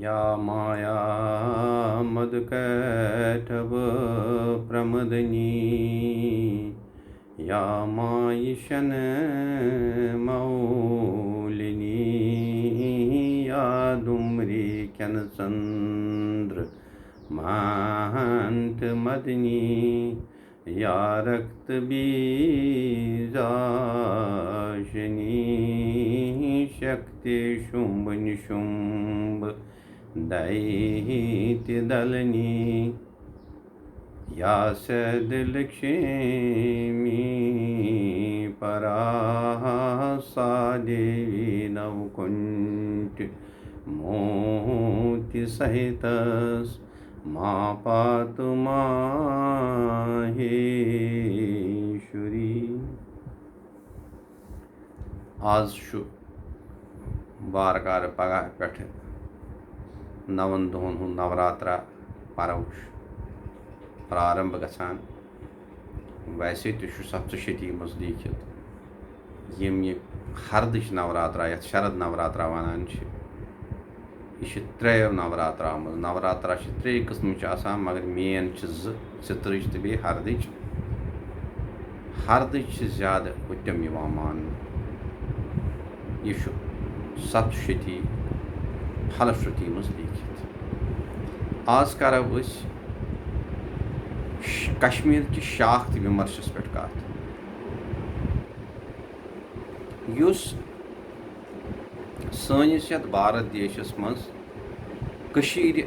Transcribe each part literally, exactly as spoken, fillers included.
या माया मधुकैटभ प्रमदनी, या मायिशन मौलिनी, या डुमरी कन चंद्र महंत मदनी, या रक्त बीजाशिनी, शक्ति शुंभ निशुंभ दैत्य दलनी, या सैद लक्ष्मी परासा देवी नवकुंठ मोति सहितस मा पातु माहेश्वरी۔ آز چھُ وارٕ کارٕ پگاہ پٮ۪ٹھٕ نَوَن دۄہَن ہُنٛد نوراترا پرو چھُ پرارمب گژھان۔ ویسے تہِ چھُ ستھ سَتشتی منٛز لیٖکھِتھ، یِم یہِ ہردٕچ نوراترا، یَتھ شرد نوراترا وَنان چھِ، یہِ چھِ ترٛیٚیو نوراترا منٛز۔ نوراترا چھِ ترٛیٚیہِ قٕسمٕچ آسان، مگر main چھِ زٕ، ژِترٕچ تہٕ بیٚیہِ ہردٕچ۔ ہردٕچ چھِ زیادٕ اُتم یِوان ماننہٕ۔ یہِ چھُ ستشتی فلشرُتی منٛز لیٖکھِتھ۔ آز کرو أسۍ ش-، کشمیٖر کِس شاکت وِمرشس پٮ۪ٹھ کتھ، یُس سٲنِس یَتھ بھارت دیشَس منٛز کٔشیٖرِ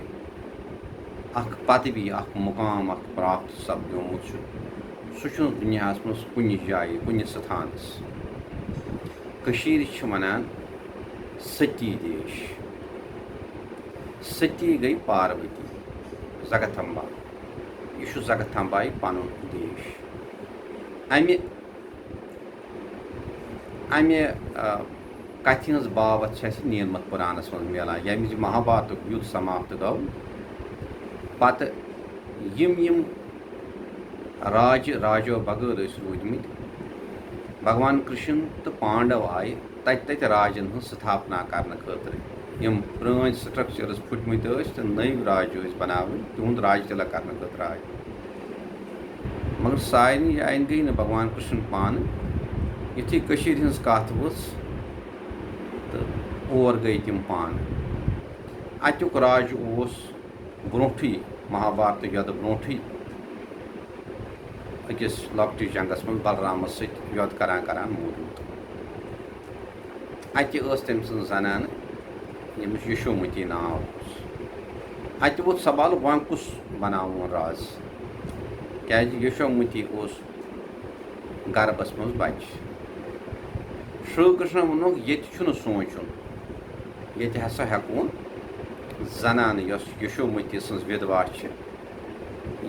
اَکھ پدوی، اَکھ مُقام، اَکھ پراپت سپدیومُت چھُ، سُہ چھُنہٕ دُنیاہَس منٛز کُنہِ جایہِ، کُنہِ ستھانَس۔ کٔشیٖرِ چھِ وَنان ستی دیش۔ ستی گٔے پاروتی، زگتھمبا۔ یہِ چھُ زگتھمبایہِ پَنُن دیش۔ اَمہِ امہِ، آ، کتھِ ہٕنٛز باوتھ چھِ اسہِ نیلمت پُرانس منٛز میلان، ییٚمہِ زِ مہابھارتُک یُدھ سماپت گوٚو، پتہٕ یِم یِم راجہِ راجو بغٲر ٲسۍ روٗدۍمٕتۍ، بھگوان کرشن تہٕ پانڈو آیہِ تتہِ تتہِ راجن ہٕنٛز ستھاپنا کرنہٕ خٲطرٕ۔ یِم پرٛٲنۍ structures پھُٹمٕتۍ ٲسۍ تہٕ نٔوۍ راجہِ ٲسۍ بناوٕنۍ، تِہُنٛد راج تِلک کرنہٕ خٲطرٕ آیہِ۔ مگر سارنٕے جاین گٔے نہٕ بھگوان کرشن پانہٕ۔ یُتھُے کٔشیٖرِ ہٕنٛز کتھ ؤژھ تہٕ اور گٔے تِم پانہٕ۔ اتیُک راج اوس برونٹھٕے، مہابھارتہٕ یۄدٕ برونٹھٕے أکِس لۄکٹِس جنگس منٛز بلرامس سۭتۍ یۄدٕ کران کران موٗدمُت۔ اتہِ ٲس تٔمۍ سٕنٛز زنانہٕ، ییٚمِس یشومتی ناو اوس۔ اتہِ ووت سوال، وۄنۍ کُس بناوون راز؟ کیازِ یشومتی اوس گربس منٛز بچہِ۔ شری کرشنن ووٚنُکھ، ییٚتہِ چھُنہٕ سونٛچُن، ییٚتہِ ہسا ہٮ۪کون زنانہٕ، یۄس یشومتی سٕنٛز وِدوا چھِ،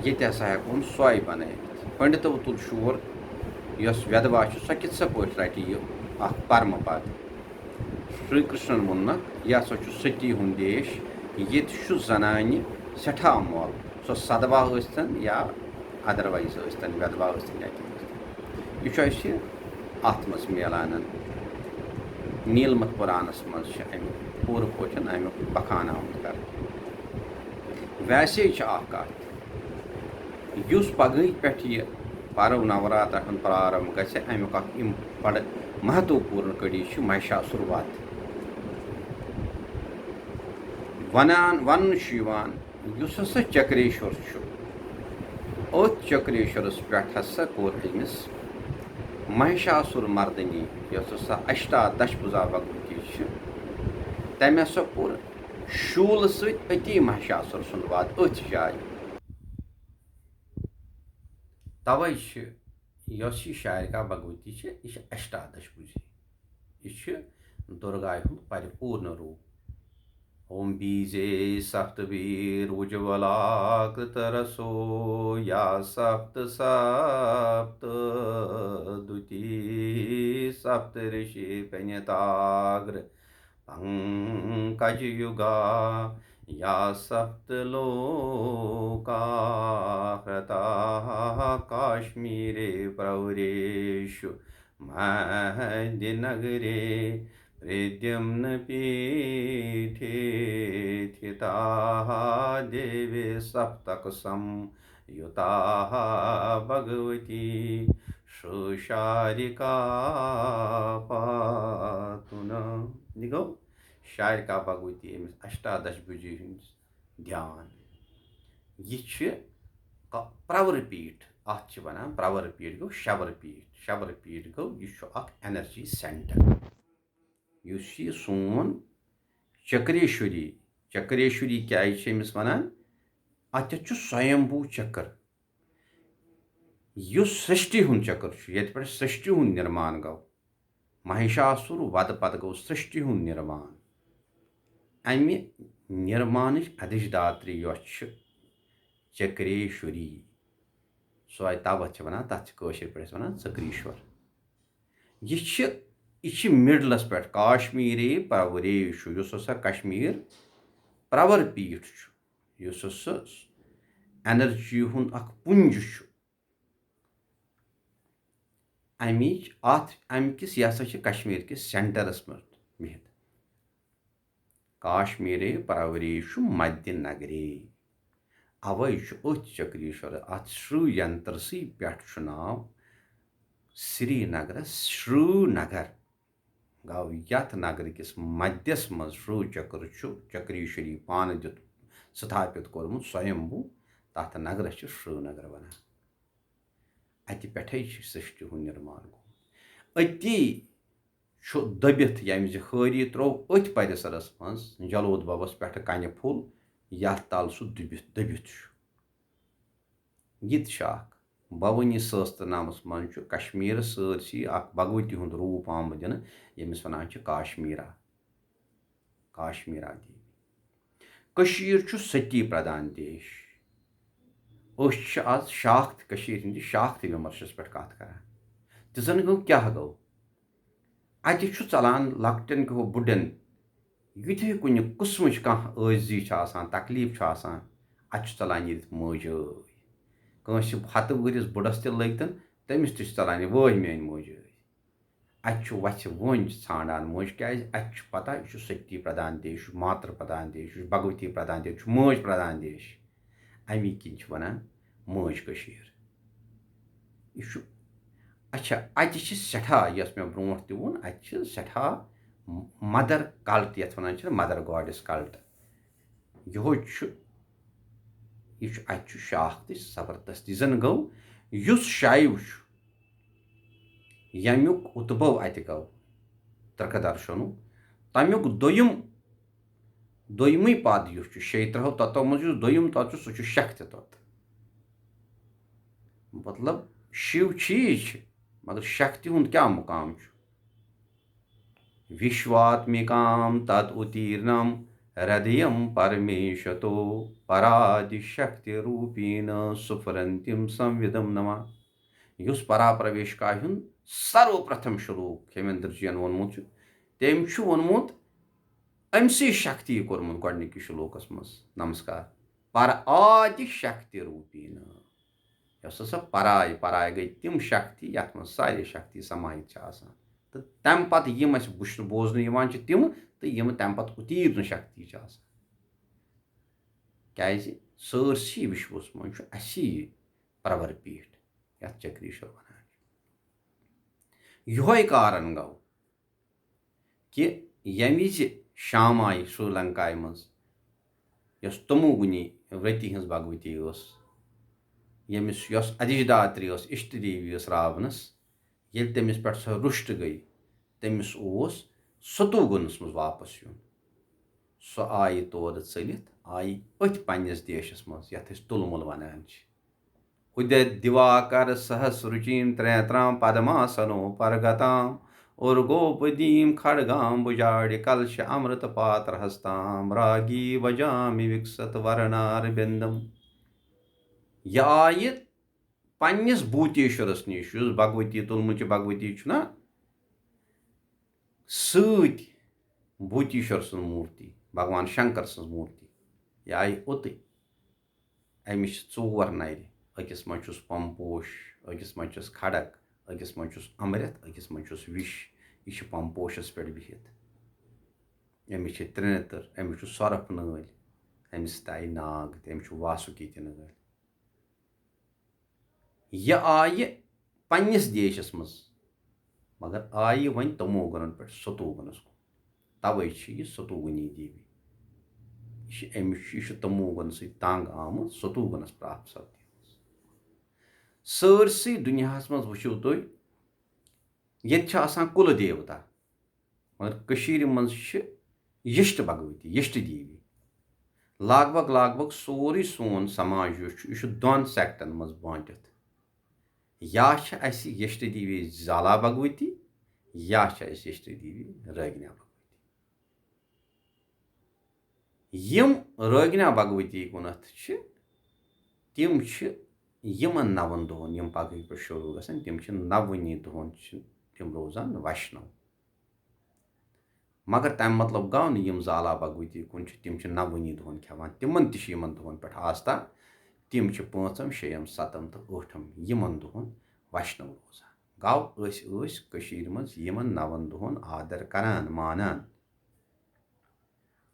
ییٚتہِ ہسا ہٮ۪کون سۄے بنٲوِتھ۔ پنڈتو تُل شور، یۄس وِدوا چھِ، سۄ کِتھ سا پٲٹھۍ رٹہِ یہِ اکھ پرمہٕ پد؟ شری کرشنن ووٚننکھ، یہِ ہسا چھُ ستی ہُنٛد دیش، ییٚتہِ چھُ زنانہِ سٮ۪ٹھاہ مۄل، سۄ سدوا ٲسۍتن یا otherwise ٲسۍتن، وِدوا ٲسۍتن یا کینٛہہ ٲسۍتن۔ یہِ چھُ اَسہِ اَتھ منٛز میلان۔ نیلمت پُرانَس منٛز چھِ اَمہِ پوٗرٕ پٲٹھۍ اَمیُک بخان آمُت کرنہٕ۔ ویسے چھِ اکھ کَتھ، یُس پگہٕکۍ پٮ۪ٹھ یہِ پرو نوراترا ہُنٛد پرارمب گژھِ، اَمیُک اکھ اِم-، بڑٕ مہتوپوٗرن کڑی چھِ مہشاسُر وَد۔ وَنان، وَننہٕ چھُ یِوان، یُس ہسا چکریشور چھُ، أتھۍ چکریشورس پٮ۪ٹھ ہسا کوٚر أمِس مہشاسُر مردنی، یۄس ہسا اشتا دش بُزا بھگوتی چھِ، تٔمۍ ہسا کوٚر شوٗلہٕ سۭتۍ أتی مہشاسُر سُنٛد وَد أتھۍ جایہِ۔ توے چھِ، یۄس یہِ شارکا بھگوتی چھِ، یہِ چھِ اشتا دش بُزی۔ یہِ چھِ درگاے ہُنٛد پرِپوٗرن روٗپ۔ اوم بیجے سپت ویر اجولا کرت رسو یا سپت سپت دوتی سپت رشی پنیتاگر پنکج یوگا یا سپت لوکا ہرتا کاشمیرے پروریشو مہدی نگرے پردیمن پیٹھے تھتا۔ ताः देवी सप्तकसंयुताः भगवती श्रीशारिका पातु नः. یہِ گوٚو شارکا بھگوتی، أمِس اشتادش بھجی ہُنٛد دھیان. یہِ چھِ ک-، پرٛورٕ پیٖٹھ، اَتھ چھِ وَنان پرٛورٕ پیٖٹھ گوٚو شَورٕ پیٖٹھ، شَورٕ پیٖٹھ گوٚو یہِ چھُ اَکھ energy center. یُس یہِ سون چکریشوری، چکریشوری کیٛازِ چھِ أمِس وَنان؟ اَتٮ۪تھ چھُ سویمبھوٗ چکر، یُس سرٛشٹی ہُنٛد چکر چھُ، ییٚتہِ پٮ۪ٹھ سرٛشٹی ہُنٛد نِرمان گوٚو. مہیشاسُر وَدٕ پَتہٕ گوٚو سرٛشٹی ہُنٛد نِرمان. اَمہِ نِرمانٕچ اَدٕج داترِ یۄس چھِ چکریشوری، سۄے تَوَتھ چھِ وَنان، تَتھ چھِ کٲشِر پٲٹھۍ أسۍ وَنان ژٔکریٖشور. یہِ چھِ، یہِ چھِ مِڈلَس پٮ۪ٹھ، کاشمیٖرے پرٛورے چھُ، یُس ہسا کشمیٖر پرٛور پیٖٹھ چھُ، یُس ہسا energy ہُنٛد اکھ پُنٛج چھُ. اَمِچ، اَتھ، اَمہِ کِس، یہِ ہسا چھِ کشمیٖر کِس centreس منٛز بِہِتھ. کاشمیٖرے پرٛورے چھُ مدِ نگرے. اَوَے چھُ أتھۍ چکریٖشور، اَتھ شری ینترسٕے پٮ۪ٹھ چھُ ناو سرینگرس شری نگر. گوٚو یَتھ نگرٕ کِس مدِس منٛز شری چکر چھُ، چکریٖشوری پانہٕ دیُت ستھاپت کوٚرمُت سویمبھوٗ، تَتھ نگرس چھِ شری نگر وَنان. اَتہِ پٮ۪ٹھَے چھِ سرٛشٹی ہُنٛد نِرمان گوٚمُت. أتی چھُ دٔبِتھ، ییٚمہِ زِ خٲری ترٛوو أتھۍ پرِسرس منٛز جلود ببس پٮ۪ٹھٕ کنہِ پھوٚل، یتھ تل سُہ دُبِتھ، دٔبِتھ چھُ. یہِ تہِ چھُ اکھ. بھوٲنی سٲستہٕ نامس منٛز چھُ کشمیٖرس سٲرسی اکھ بھگوتی ہُنٛد روٗپ آمُت دِنہٕ، ییٚمِس ونان چھِ کاشمیٖرا، کاشمیٖرا دیوی. کٔشیٖر چھُ ستی پردھان دیش. أسۍ چھِ آز شاخت، کٔشیٖرِ ہٕنٛدِ شاخت وِمرشس پٮ۪ٹھ کتھ کران. تہِ زن گوٚو، کیٛاہ گوٚو؟ اَتہِ چھُ ژَلان لۄکٹٮ۪ن کیو بُڈٮ۪ن، یُتھُے کُنہِ قٕسمٕچ کانٛہہ عٲجزی چھِ آسان، تکلیٖف چھُ آسان، اَتہِ چھُ ژَلان نیٖرِتھ مٲجۍ ٲے. کٲنٛسہِ ہَتہٕ ؤرِس بُڈَس تہِ لٲگتَن، تٔمِس تہِ چھُ ژَلان یہِ وٲے میٛٲنۍ مٲجۍ ٲے. اَتہِ چھُ وَژھِ وٲنٛج ژھانٛڈان مٲج، کیٛازِ اَتہِ چھُ پَتہ یہِ چھُ ستی پردھان دیش، یہِ چھُ ماتر پردھان دیش، یہِ چھُ بھگوتی پردھان دیش، یہِ چھُ مٲج پردھان دیش. اَمی کِنۍ چھِ وَنان مٲج کٔشیٖر. یہِ چھُ، اچھا، اَتہِ چھِ سٮ۪ٹھاہ، یۄس مےٚ برونٛٹھ تہِ ووٚن، اَتہِ چھِ سٮ۪ٹھاہ mother cult، یَتھ وَنان چھِ mother goddess cult. یِہوٚے چھُ، یہِ چھُ، اَتہِ چھُ شاخ تہِ زبردست. یہِ زَن گوٚو، یُس شیو چھُ، ییٚمیُک اُدبھو اَتہِ گوٚو، ترکدرشنُک، تَمیُک دوٚیِم، دوٚیمٕے پد یُس چھُ، شیٚیہِ ترٛہو تتو منٛز یُس دوٚیِم تت چھُ، سُہ چھُ شکتِ تت. مطلب، شِو چھُ یی چھُ، مگر شکتِ ہُنٛد کیٛاہ مُقام چھُ؟ وِشواتمِکام تد اُتیرنم ہردیم پرمیشتو پرادِ شکتِ روٗپیٖن سُفرنتِم سموِدم نمہ. یُس پرا پرویشکا ہُنٛد سرو پرتھم شلوک ہیمندر جی ین ووٚنمُت چھُ، تٔمۍ چھُ ووٚنمُت، أمۍ سٕے شکتی کوٚرمُت گۄڈٕنِکِس شلوکس منٛز نمسکار، پر آدِ شکتی روٗپیٖن. یۄس ہسا پراے، پراے گٔے تِم شکتی یتھ منٛز سارے شکتی سماہِت چھِ آسان، تہٕ تمہِ پتہٕ یِم اسہِ وٕچھنہٕ بوزنہٕ یِوان چھِ تِم، تہٕ یِم تمہِ پتہٕ اُتیٖرنہٕ شکتی چھِ آسان. کیازِ سٲرسٕے وِشوس منٛز چھُ اسی یہِ پرور پیٖٹھ، یتھ چکریشور ونان چھِ. یِہوے کارن گوٚو کہِ ییٚمہِ وِزِ شام آیہِ سری لنکایہِ منٛز، یۄس تموگنی ورتی ہٕنٛز بھگوتی ٲس، ییٚمِس، یۄس ادِش داتری ٲس، اشٹ دیوی ٲس راونس، ییٚلہِ تٔمِس پٮ۪ٹھ سۄ رُشٹ گٔے، تٔمِس اوس ستوگنس منٛز واپس یُن. سۄ آیہِ تورٕ ژٔلِتھ، آیہِ أتھۍ پننِس دیشس منٛز، یتھ أسۍ تُلمُل ونان چھِ. اُدیت دیواکر سہس رُچیٖم تریترام پدماسنو پرگتام، اُرگوپدیٖم کھڑگام بُجاڑِ کلشہِ امرت پاتر ہستام، راگی وجامی وکست ورنار بندم. یہِ آیہِ پننِس بھوٗتیشورس نِش، یُس بھگوتی تُلمُت چھِ، بھگوتی چھُنہ، سۭتۍ بھوٗتیشور سٕنٛز موٗرتی، بھگوان شنکر سٕنٛز موٗرتی، یہِ آیہِ اوٚتُے. أمِس چھِ ژور نَرِ، أکِس منٛز چھُس پمپوش، أکِس منٛز چھُس کھڑک، أکِس منٛز چھُس امرت، أکِس منٛز چھُس وِش۔ یہِ چھُ پمپوشس پٮ۪ٹھ بِہِتھ۔ أمِس چھِ ترٛےٚ نتٕر، أمِس چھُ سۄرپھ نٲلۍ، تٔمِس تہِ آیہِ ناگ، تٔمۍ چھُ واسُکی تہِ نٲلۍ۔ یہِ آیہِ پننِس دیشس منٛز، مگر آیہِ وۄنۍ تمو گُنن پٮ۪ٹھ ستوگُنس کُن۔ توے چھِ یہِ ستوگُنی دیوی۔ یہِ چھِ أمِس چھُ، یہِ چھُ تمو گُنہٕ سۭتۍ تنگ آمُت، ستوگُنس پراپت سپدیمٕژ۔ سٲرسٕے دُنیاہس منٛز وٕچھِو تُہۍ، ییٚتہِ چھِ آسان کُلہٕ دیوتا، مگر کٔشیٖرِ منٛز چھِ یشٹ بھگوتی، یشٹ دیوی۔ لگ بھگ، لگ بھگ سورُے سون سماج یُس چھُ، یہِ چھُ دۄن سیکٹن منٛز بٲنٹِتھ۔ یا چھِ اَسہِ یشٹ دیوی زالا بھگوتی، یا چھِ اَسہِ یشٹ دیوی رٲگنیا بھگوتی۔ یِم رٲگنیا بھگوتی کُنتھ چھِ، تِم چھِ یِمن نَوَن دۄہَن، یِم پگہٕکۍ پٮ۪ٹھ شروٗع گژھن، تِم چھِ نَوٕنی دۄہَن چھِ تِم روزان ویشنو۔ مگر تَمہِ مطلب گوٚو نہٕ یِم زالا بھگوتی کُن چھِ، تِم چھِ نَوٕنی دۄہَن کھٮ۪وان، تِمن تہِ چھِ یِمن دۄہَن پٮ۪ٹھ آستا۔ تِم چھِ پٲنٛژَم، شیٚیَم، سَتَم تہٕ ٲٹھَم یِمن دۄہَن ویشنو روزان۔ گوٚو أسۍ ٲسۍ کٔشیٖرِ منٛز یِمن نَوَن دۄہَن آدر کران، مانان۔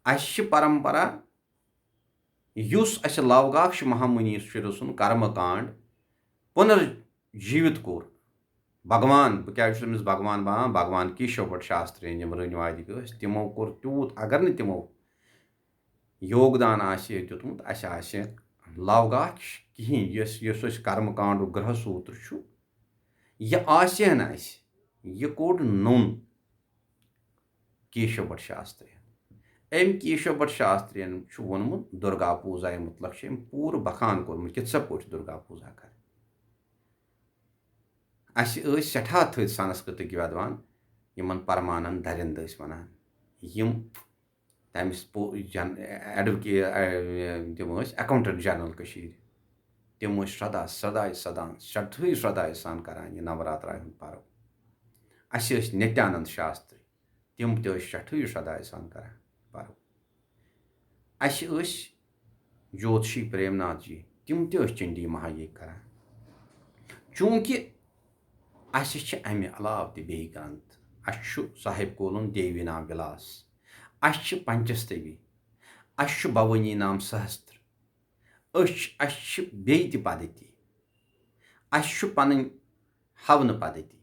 اَسہِ چھِ پرمپرا، یُس اَسہِ لوگاکش مہامُنی سُنٛد کرم کانڈ پُنرجیٖوِت کوٚر۔ بھگوان، بہٕ کیٛازِ چھُس أمِس بھگوان ونان؟ بھگوان کیشو بٹ شاسترین، یِم رٲنۍ وادِک ٲسۍ، تِمو کوٚر تیوٗت، اگر نہٕ تِمو یوگدان آسہِ ہے دیُتمُت، اَسہِ آسہِ ہے لوگاکش کِہیٖنۍ۔ یۄس، یۄس اَسہِ کرم کانڈُک گرہ سوٗتر چھُ، یہِ آسہِ ہے نہٕ اَسہِ، یہِ کوٚڑ نوٚن کیشو بٹ شاسترین۔ أمۍ کیشو بٹ شاسترین چھُ ووٚنمُت، درگا پوٗزایہِ مُتلق چھُ أمۍ پوٗرٕ بکان کوٚرمُت، کِتھ سا پٲٹھۍ درگا پوٗزا کرِ۔ اَسہِ ٲسۍ سٮ۪ٹھاہ تھٔدۍ سنسکرتٕکۍ وِدوان، یِمن پرمانند دٔرِنٛد ٲسۍ وَنان۔ یِم تٔمِس پو-، جن-، ایڈوکے-، اے، تِم ٲسۍ اکاؤنٹنٹ جنرل کٔشیٖرِ۔ تِم ٲسۍ سدا، سداے سدان، سٮ۪ٹھٕے سداے سان کران یہِ نوراترا ہُنٛد پرو۔ اَسہِ ٲسۍ نتیانند شاستری، تِم تہِ ٲسۍ سٮ۪ٹھٕے سداے سان کران پرو۔ اَسہِ ٲسۍ جوتشی پریم ناتھ جی، تِم تہِ ٲسۍ چنڈی مہایے کران۔ چوٗنکہِ اَسہِ چھِ اَمہِ علاوٕ تہِ بیٚیہِ گرنتھ۔ اَسہِ چھُ صاحب کولُن دیوی نام وِلاس، اَسہِ چھِ پنچستوی، اَسہِ چھُ بھوٲنی نام سہستر، أسۍ چھِ، اَسہِ چھِ بیٚیہِ تہِ پدھتی، اَسہِ چھُ پنٕنۍ ہونہٕ پدھتی۔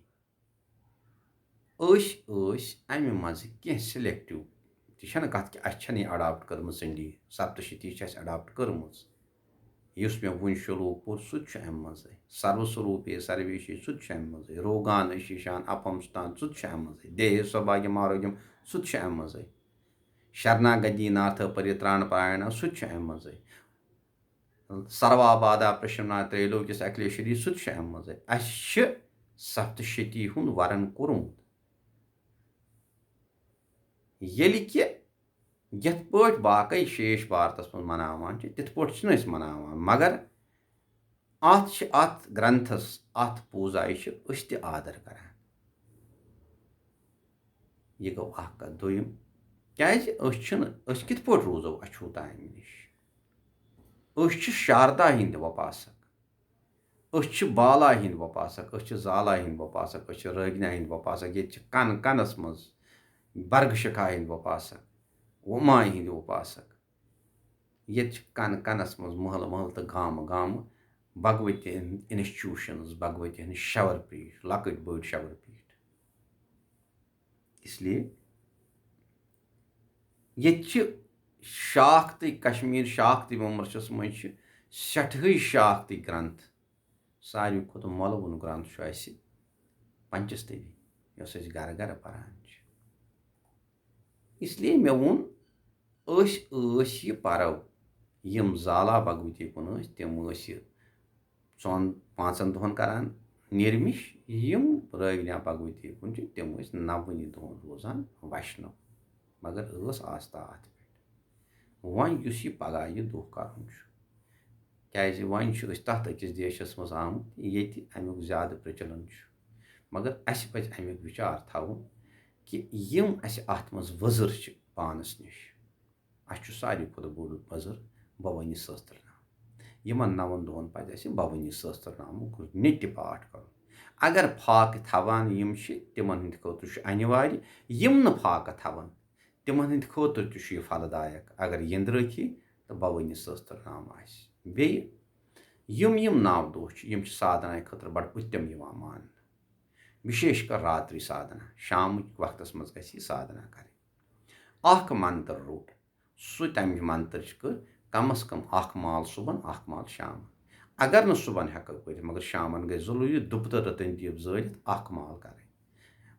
أسۍ ٲسۍ اَمہِ منٛزٕ کینٛہہ سِلیکٹِو، تہِ چھَنہٕ کَتھ کہِ اَسہِ چھَنہٕ یہِ اڈاپٹ کٔرمٕژ، چنڈی سپتشتی چھِ اَسہِ اڈاپٹ کٔرمٕژ۔ یُس مےٚ وُنۍ شلوک پوٚر، سُہ تہِ چھُ اَمہِ منٛزٕے۔ سروٕ سوروپے سرویشی، سُہ تہِ چھُ اَمہِ منٛزٕے۔ روگان اشیشان اپم ستان، سُہ تہِ چھُ اَمہِ منٛزٕے۔ دیہے سوبھاگیہ ماروگیم، سُہ تہِ چھُ اَمہِ منٛزٕے۔ شرناگتی ناتھ پری تران پراینا، سُہ تہِ چھُ اَمہِ منٛزٕے۔ سروا بادا پرشنا تریلوکس اکلیشوری، سُہ تہِ چھُ اَمہِ منٛزٕے۔ اَسہِ چھِ سپتشتی ہُنٛد ورن کوٚرمُت۔ ییٚلہِ کہِ یِتھ پٲٹھۍ باقٕے شیش بھارتس منٛز مناوان چھِ، تِتھ پٲٹھۍ چھِنہٕ أسۍ مناوان، مگر اَتھ چھِ، اَتھ گرنتھس، اَتھ پوٗزایہِ چھِ أسۍ تہِ آدر کران۔ یہِ گوٚو اکھ کتھ۔ دوٚیِم، کیازِ أسۍ چھِنہٕ، أسۍ کِتھ پٲٹھۍ روزو اچھوتامہِ نِش؟ أسۍ چھِ شاردا ہٕنٛدۍ وپاسک، أسۍ چھِ بالا ہٕنٛدۍ وپاسک، أسۍ چھِ زالا ہٕنٛدۍ وپاسک، أسۍ چھِ رٲگنیا ہٕنٛدۍ وپاسک۔ ییٚتہِ چھِ کن کنس منٛز برگ شکھا ہٕنٛدۍ وپاسک، وما ہٕنٛدۍ وپاسک۔ ییٚتہِ چھِ کن کنس منٛز، محلہٕ محلہٕ تہٕ گامہٕ گامہٕ بھگوتی ہٕنٛدۍ انسٹیٹیوشنز، بھگوتی ہٕنٛدۍ شور پیٖٹھ، لۄکٕٹۍ بٔڑۍ شور پیٖٹھ۔ اس لیے ییٚتہِ چھِ شاخ تہِ، کشمیر شاخ تہِ ومرشس منٛز چھِ سٮ۪ٹھٕے شاخ تہِ گرنتھ۔ ساروی کھۄتہٕ مۄلوُن گرنتھ چھُ اَسہِ پنچستوی، یۄس أسۍ گرٕ گرٕ پران چھِ۔ اس لیے مےٚ ووٚن، أسۍ ٲسۍ یہِ پرو، یِم زالا بھگوتی کُن ٲسۍ، تِم ٲسۍ یہِ ژۄن پانٛژن دۄہن کران نِرمِش، یِم رٲگنیا بھگوتی کُن چھِ، تِم ٲسۍ نَوٕنی دۄہن روزان ویشنو۔ مگر ٲس آستھا اَتھ پٮ۪ٹھ۔ وۄنۍ یُس یہِ پگاہ یہِ دۄہ کرُن چھُ، کیازِ وۄنۍ چھِ أسۍ تَتھ أکِس دیشَس منٛز آمٕتۍ، ییٚتہِ اَمیُک زیادٕ پرچلن چھُ۔ مگر اَسہِ پَزِ اَمیُک وِچار تھاوُن کہِ یِم اَسہِ اَتھ منٛز وۄزُر چھِ پانَس نِش، اَسہِ چھُ ساروی کھۄتہٕ بوٚڑ وۄزُر بھوٲنی سہستر نام۔ یِمن نَوَن دۄہَن پَزِ اَسہِ بھوٲنی سہستر نامُک گۄڈٕنیتہِ پاٹھ کَرُن۔ اگر فاقہٕ تھاوان یِم چھِ، تِمن ہٕنٛدِ خٲطرٕ چھُ انِوارِ، یِم نہٕ فاقہٕ تھاوان، تِمن ہٕنٛدِ خٲطرٕ تہِ چھُ یہِ پھلہٕ دایک۔ اگر یٔنٛدرٲکھی تہٕ بھوٲنی سہستر نام آسہِ۔ بیٚیہِ یِم یِم نو دۄہ چھِ، یِم چھِ سادھنایہِ خٲطرٕ بڑٕ اُتم یِوان ماننہٕ۔ وِشیش کر راتری سادھنا، شامٕکۍ وقتس منٛز گژھِ یہِ سادھنا کرٕنۍ۔ اکھ منتر روٚٹ، سُہ تمہِ منترٕچ کٔر کم از کم اکھ مال صُبحن، اکھ مال شامن۔ اگر نہٕ صُبحن ہٮ۪کو کٔرِتھ، مگر شامن گژھِ ضروٗری دُپہٕ تہٕ رٔتٕنۍ دیٖپ زٲلِتھ اکھ مال کرٕنۍ۔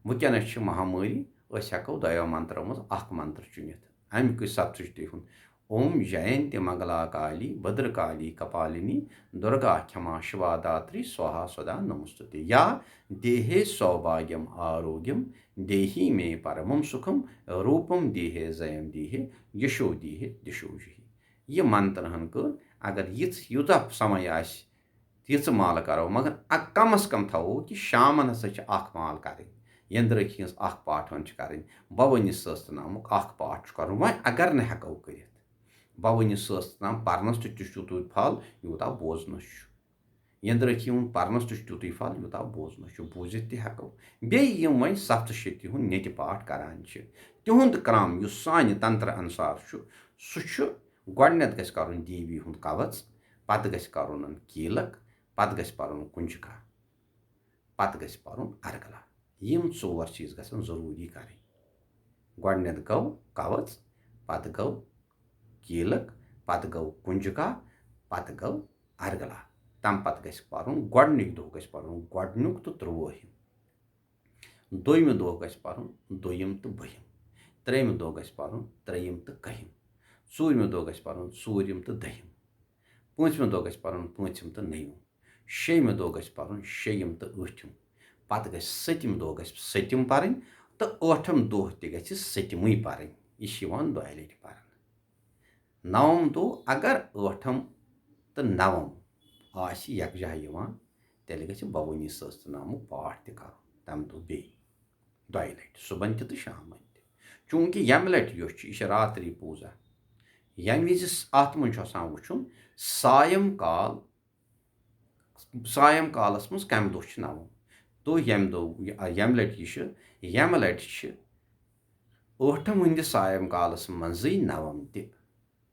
وٕنکیٚنس چھِ مہامٲری، أسۍ ہٮ۪کو دۄیو منترو منٛز اکھ منتر چُنِتھ۔ امیُکُے سپتشتی ہُنٛد اوم جینتی منگلا کالی بدر کالی کپالنی درگا کھما شوا داتری سواہا سدا نمستتے، یا دیہے سوبھاگیم آروگیم دیہی مے پرمم سکھم روپم دیہے زیم دیہے یشو دیہے دشو جہی۔ یہِ منتر ہن کٔر، اگر یِژھ یوٗتاہ سمے آسہِ، یِژھ مالہٕ کرو، مگر اَ-، کم از کم تھاوو کہِ شامن ہسا چھِ اکھ مال کرٕنۍ، یندرٲکھی ہٕنٛز اکھ پاٹھ ہن چھِ کرٕنۍ، بھوٲنی سہستر نامُک اکھ پاٹھ چھُ کرُن۔ وۄنۍ اگر نہٕ ہٮ۪کو کٔرِتھ، بھوٲنی سہستر نام پرنس تہِ چھُ تیُتُے پھل، یوٗتاہ بوزنس چھُ۔ یندرٲکھی ہُنٛد پرنس تہِ چھُ تیُتُے پھل، یوٗتاہ بوزنس چھُ، بوٗزِتھ تہِ ہٮ۪کو۔ بیٚیہِ یِم وۄنۍ سپتشتی ہُنٛد نِتہِ پاٹھ کران چھِ، تِہُنٛد کرم یُس سانہِ تنتر انُسار چھُ، سُہ چھُ گۄڈٕنٮ۪تھ گژھِ کرُن دیوی ہُنٛد کوَژ، پتہٕ گژھِ کرُن کیٖلک، پتہٕ گژھِ پرُن کنجکا، پتہٕ گژھِ پرُن ارگلا۔ یِم ژور چیٖز گژھن ضروٗری کرٕنۍ۔ گۄڈٕنٮ۪تھ گوٚو کوَژ، پتہٕ گوٚو کیٖلک، پتہٕ گوٚو کنجکا، پتہٕ گوٚو ارگلا۔ تَمہِ پتہٕ گژھِ پرُن، گۄڈٕنِکۍ دۄہ گژھِ پرُن گۄڈٕنیُک تہٕ ترٛۆوُہِم۔ دوٚیمہِ دۄہ گژھِ پرُن دوٚیِم تہٕ بٔہِم۔ ترٛیٚیِمہِ دۄہ گژھِ پرُن ترٛیٚیِم تہٕ کٔہِم۔ ژوٗرمہِ دۄہ گژھِ پرُن ژوٗرِم تہٕ دٔہِم۔ پوٗنٛژمہِ دۄہ گژھِ پرُن پوٗنٛژِم تہٕ نٔوِم۔ شیٚیِمہِ دۄہ گژھِ پرُن شیٚیِم تہٕ ٲٹھِم۔ پتہٕ گژھِ سٔتِم دۄہ گژھِ سٔتِم پرٕنۍ تہٕ ٲٹھِم دۄہ تہِ گژھِ سٔتمٕے پرٕنۍ۔ یہِ چھِ یِوان دۄیہِ لٹہِ پرنہٕ۔ نَوَم دۄہ اگر ٲٹھم تہٕ نَوَم آسہِ یکجاہ یِوان، تیٚلہِ گژھِ بھوٲنی سہستر نامُک پاٹھ تہِ کرُن تَمہِ دۄہ بیٚیہِ دۄیہِ لٹہِ، صُبحن تہِ تہٕ شامن تہِ۔ چوٗنٛکہِ ییٚمہِ لٹہِ یۄس چھِ، یہِ چھِ راتری پوٗزا۔ ییٚمہِ وِزِ س-، اَتھ منٛز چھُ آسان وٕچھُن سایم کال، سایم کالس منٛز کمہِ دۄہ چھِ نوم۔ تو ییٚمہِ دۄہ، ییٚمہِ لٹہِ یہِ چھِ، ییٚمہِ لٹہِ چھِ ٲٹھم ہٕنٛدِ سایم کالس منٛزٕے نوم تہِ،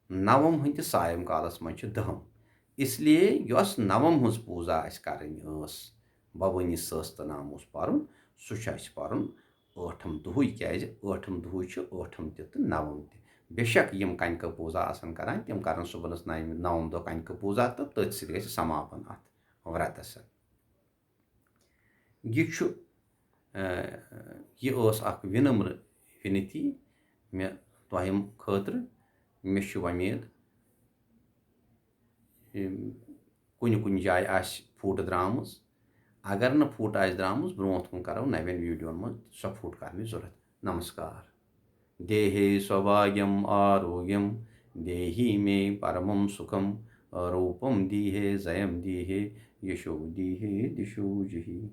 نوم ہٕنٛدِ سایم کالس منٛز چھِ دہم۔ اس لیے یۄس نوم ہٕنٛز پوٗزا اَسہِ کرٕنۍ ٲس، بھوٲنی سہستر نام اوس پرُن، سُہ چھُ اَسہِ پرُن ٲٹھم دۄہٕے، کیازِ ٲٹھم دۄہٕے چھُ ٲٹھم تہِ تہٕ نوم تہِ۔ بے شک یِم کنکہٕ پوٗزا آسن کران، تِم کرن صُبحنس نَیہِ، نَوَم دۄہ کنکہٕ پوٗزا تہٕ تٔتھۍ سۭتۍ گژھِ سماپن اتھ ورتس۔ یہِ چھُ، اہ، یہِ ٲس اکھ وِنمر وِنتی مےٚ تۄہہِ خٲطرٕ۔ مےٚ چھِ وۄمید، یِم کُنہِ کُنہِ جایہِ آسہِ پھوٗٹہٕ درٛامٕژ۔ اگر نہٕ پھوٗٹہٕ آسہِ درٛامٕژ، برونٛٹھ کُن کرو نوٮ۪ن ویڈیون منٛز سۄ پھوٗٹہٕ کرنٕچ ضروٗرت۔ نمسکار۔ دیہے سوبھاگیم آروگیم دیہی مے پرمم سکھم روپم دیہے زیم دیہے یشو دیہے دشو جہی۔